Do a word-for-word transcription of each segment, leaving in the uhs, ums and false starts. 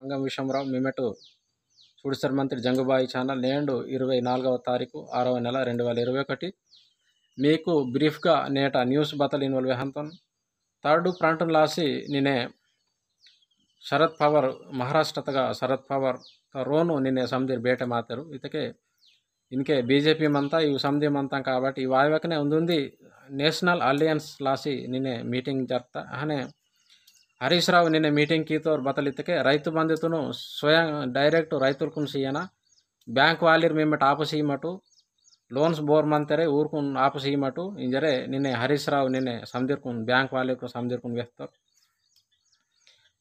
संगम विषयमराव, मिमेटु सुडिसर मंत्री जंगुबाई channel। नेंडु इरवै नालुगव तारीखु आरव नेला रेंडु वेला इरवै ओकटि। मीकु brief गा नेटा news बतल इनवल वेहंतोन। Third front लासी निने शरद पवार, महाराष्ट्र तगा शरद पवार ता रोनु निने समदिर भेटे मातेरु। इतके इनके बीजेपी मंता, इव समदी मंता काबट्टी इव आयवकने उंदुंदी National Alliance लासी निने meeting जरता। अहने हरीश राव निने meeting कीतोर बतल इतके रैतु बंधुतुनु स्वयं direct रैतुलकुन सीयना, bank वालिर मिमेट आपु सीमटु, loans बोर मंतेरे ऊरकुन आपु सीमटु इंजरे निने हरीश राव निने समदिरकुन, bank वालिरकुन समदिरकुन वेहतोर।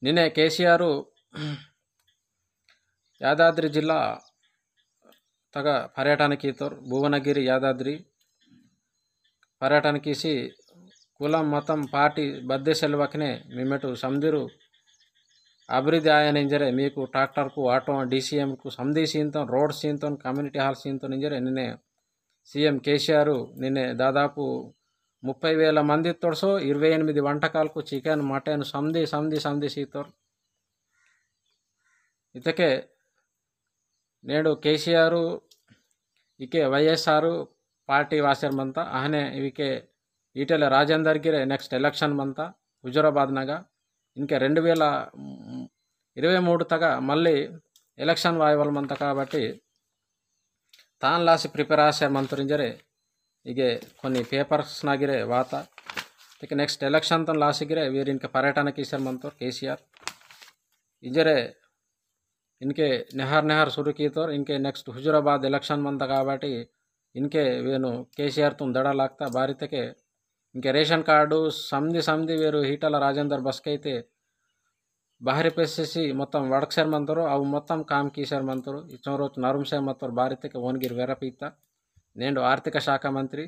निने केसीआर यादाद्रि जिल्ला तगा पर्यटन कीतोर। भुवनगिरि यादाद्रि पर्यटन कीसी कुलम मतम पार्टी बद्दे सेलवकने मिमेटु समदिरु अभिवृद्धि आयन इंजरे मीकु tractor कु, auto, DCM कु समदी सींतोन, road सींतोन, community hall सींतोन इंजरे निने सीएम केसीआर निने दादापु मुप्पै वेला मंदी तोड़सो, इरवै एनिमिदी वंटकालकु chicken, mutton समदी, समदी, समदी सीतोर। इतके नेडु केसीआर इके वाईएसआर पार्टी वासेर मंता, अहने इविके ईटेला राजेंदर गिरे next election मंता हुजूराबाद नगा। इनके रेंडु वेला इरवै मूडु तगा मल्ली election वायवल मंता काबट्टी तान लासी prepare आसेर मंतोर इंजरे इगे कोनी papers नागिरे वाता। तेके next election तन लासी गिरे वीर इनके पर्यटन कीसेर मंतोर केसीआर। इंजरे इनके नेहार नेहार शुरू कीतोर, इनके next हुजूराबाद election मंता काबट्टी इनके वेनु केसीआर तुन दड़ा लागता बारी तेके। इनके ration card समदी समदी वेरु ईटेला राजेंदर बस्के इते बाहरी पेसेसी मोत्तम वड़कसेर मंतोर, अव मोत्तम काम कीसेर मंतोर। इचोन रोज नरुमसे मत्तोर बारी तेके ओनगिर वेरपीता। नेंडु आर्थिक शाखा मंत्री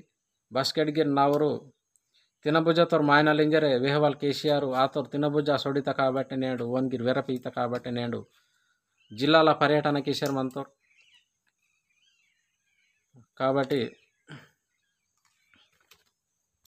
बस्केडगिर नावरु तिनबुजतोर मायनल इंजरे वेहवाल केसीआर आतोर तिनबुजा सोडिता काबट्टी नेंडु ओनगिर वेरपीता काबट्टी नेंडु जिल्लाला पर्यटन कीसेर मंतोर। काबट्टी